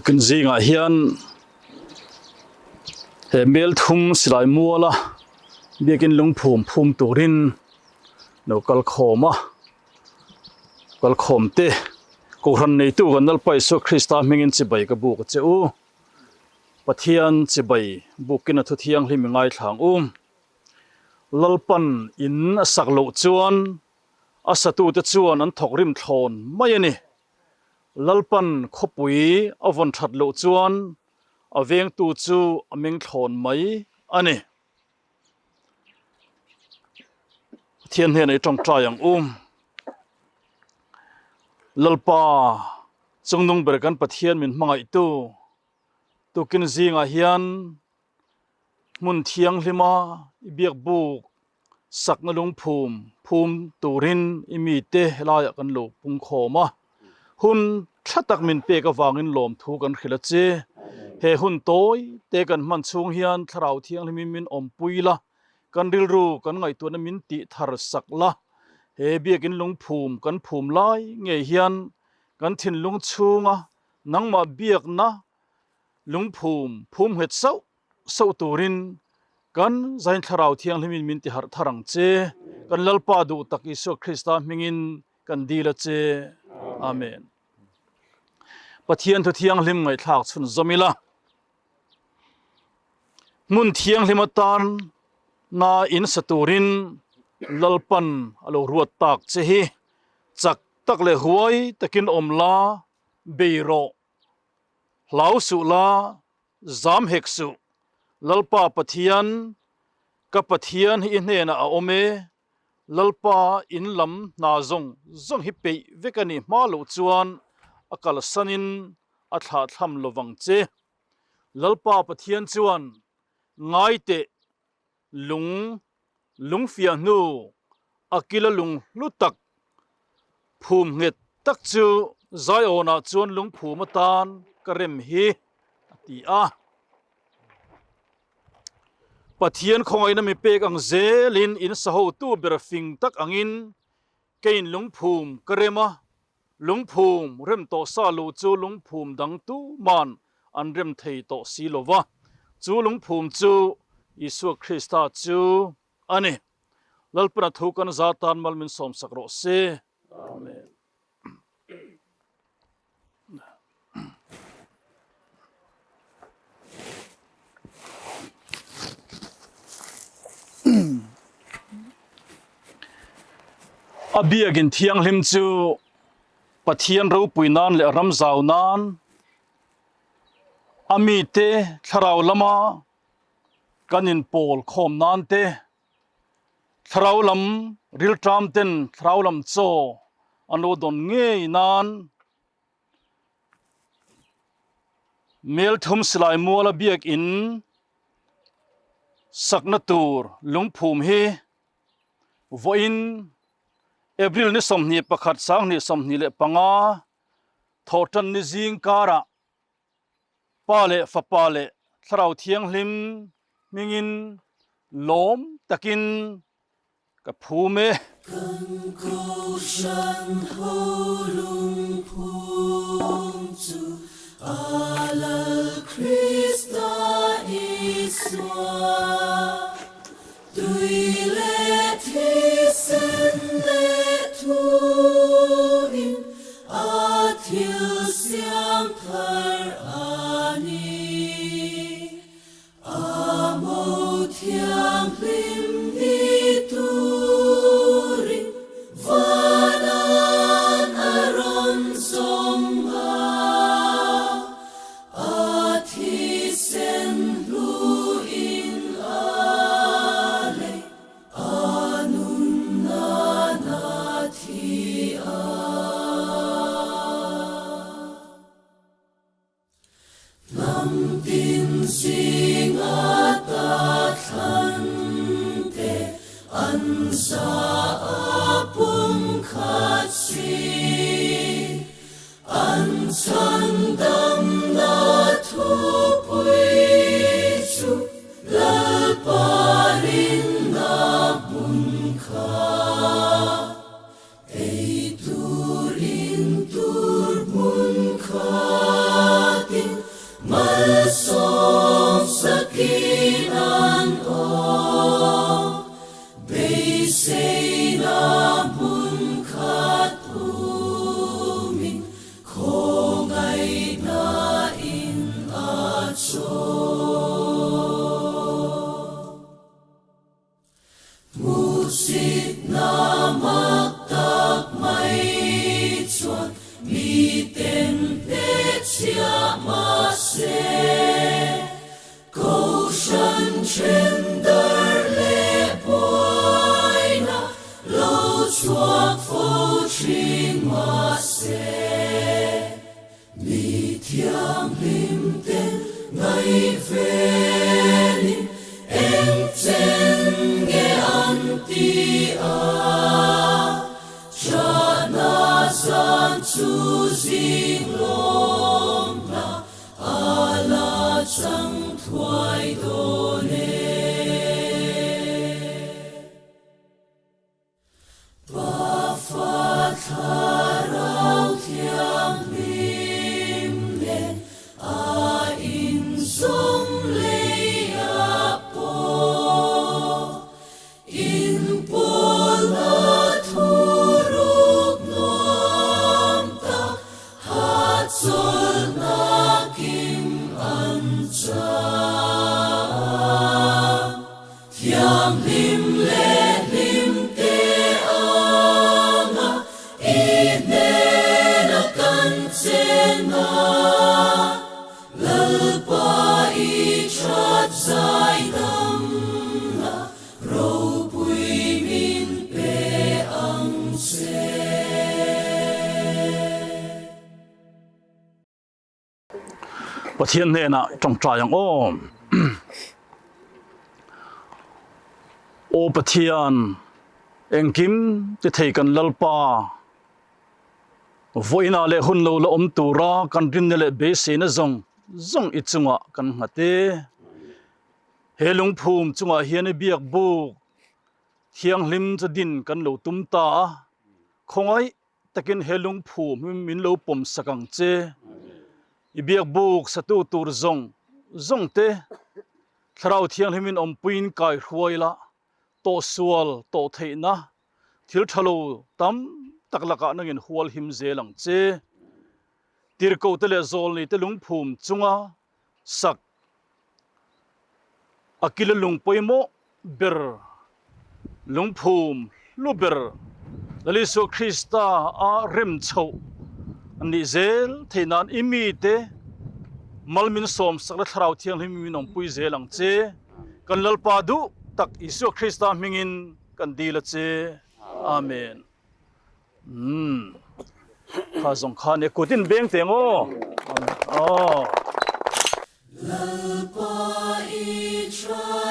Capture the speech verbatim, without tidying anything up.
Kin zingah hian he hmel thum silai muala biakin lungphum phum turin lo kal khawm a, kal khawm te, kohran neitu kan Lalpa Isua Krista hmingin chibai ka buk a che u. Pathian chibai bukin a thu thianghlim i ngaithla ang u. Lalpan in a sak loh chuan a satute chuan an thawk rim thlawn mai a ni. Lalpan khawpui a vawn ṭhat loh chuan a vengtu chu a meng thlawn mai a ni. Pathian hnena i ṭawngṭai ang u. Lalpa, chungnung ber kan Pathian min hmangaihtu, tukin zingah hian hmun thianghlima i biakbuk sakna lungphum phum turin i mite helaiah kan lo pungkhawm a, hun ṭha tak min pek avangin lawmthu kan hril a che. He hun tawi te kan hman chhung hian Thlarau Thianghlimin min awmpui la, kan rilru kan ngaihtuahna min tih thar sak la. He biakin lungphum kan phum lai ngei hian kan thinlung chhunga nangmah biakna lungphum phum nghet sauh sauh turin kan zain Thlarau Thianghlimin min ti harh thar ang che. Kan Lalpa duh tak Isua Krista hmingin kan dil a che. Amen. Pathian thu thianghlim ngaihthlak chhunzawm ila. Hmun thianghlim atana in sa turin Lalpan a lo ruat tak che hi chak tak leh huai takin awm la, bei rawh, hlau suh la, zam hek suh. Lalpa Pathian, ka Pathian hi i hnena a awm e. Lalpa in lam hna zawng zawng hi peih vek a nih hma loh chuan a kalsanin a thlahthlam lo vang che. Lalpa Pathian chuan, ngai teh, lung, lungfiah hnu, a kila lunghlu tak, phum nghet tak chu Zion-ah chuan lungphum atan ka rem hi, a ti a. Pathian khawngaihna mi pek ang zelin in sa hotu ber fing tak angin, keiin lungphum ka rem a, lungphum rem tawh sa lo chu lungphum dang tuman an rem thei tawh si lo va. Chu lungphum chu Isua Krista chu a ni. Lalpan a thu kan za tan mal min sawmsak rawh se. Amen. A biak in thianghlim chu Pathian ropui nan leh ram zau nan, a mite thlarau lama kan inpawl khawm nan te, thlarau lam rilṭam ten thlarau lam chaw an lo dawn ngei nan, hmel thum silai muala biak in sakna tur lungphum hi vawiin April ni sawmhnih pakhat, sanghnih sawmhnih leh panga, Thawhṭan ni zingkara Pa leh Fapa leh Thlarau Thianghlim hmingin lawm takin ka phum e. Kan kohran ho lungphum chu a Lal Krista Isua, tui le thisen le thuin a thil siam thar a nih. A mo thianghlim ni turin vanan a rawn zawm a, a thisen hluin a lei a nunna a thi a. Hnam tin zinga ta thlante an sa a pum khat si. An chhandamna thupui chu Lalpa rinna hmun kha. Ei turin tur hmun khatin Hmusitna mak tak mai chuan mi ten hne chiah mah se, kohhran ṭhen dar le buaina lo chhuak fo ṭhin mah se. Mi thianghlim ten ngaihvenin eng chen nge an ti a, ṭhatna zan chu zing lawmna a la chang thuai dawn e. Pa, Fa, Thlarau Thianghlim nen a inzawm leia pawh inpawlna thuruk nuam tak, hahchawlna kim an chang. Thianghlim le hlimte anga i hnena kan chen a, Lalpa i ṭhat zaidamna ropui min pe ang che. Pathian hnena ṭawngṭai ang aw. Aw Pathian, engkim ti thei kan Lalpa, vawiina le hun lo la awm tura kan rinna le beiseina zawng zawng i chunga kan nghat e. He lungphum chungah hian i biakbuk thianghlim chu din kan lo tum ta a. Khawngaih takin he lungphum hi min lo pawm sak ang che. I biakbuk satu tur zawng zawng te Thlarau Thianghlimin awmpuiin kaihruai la, tawhsual, tawhtheihna, thil ṭha lo tam tak lakah nangin hual him zel ang che. Tirhkohte leh zawlneite lungphum chunga sak a kila lung pawimawh ber, lungphum hlu ber, Lal Isua Krista a rem chhoh an nih zel theih nan i mite mal min sawm sak la, Thlarau Thianghlim min awmpui zel ang che. Kan Lalpa duh tak Isua Krista hmingin kan dil a che. Amen. Hmm. Kha zawng khan e kutin beng teng aw. Aw. Lalpa i ṭha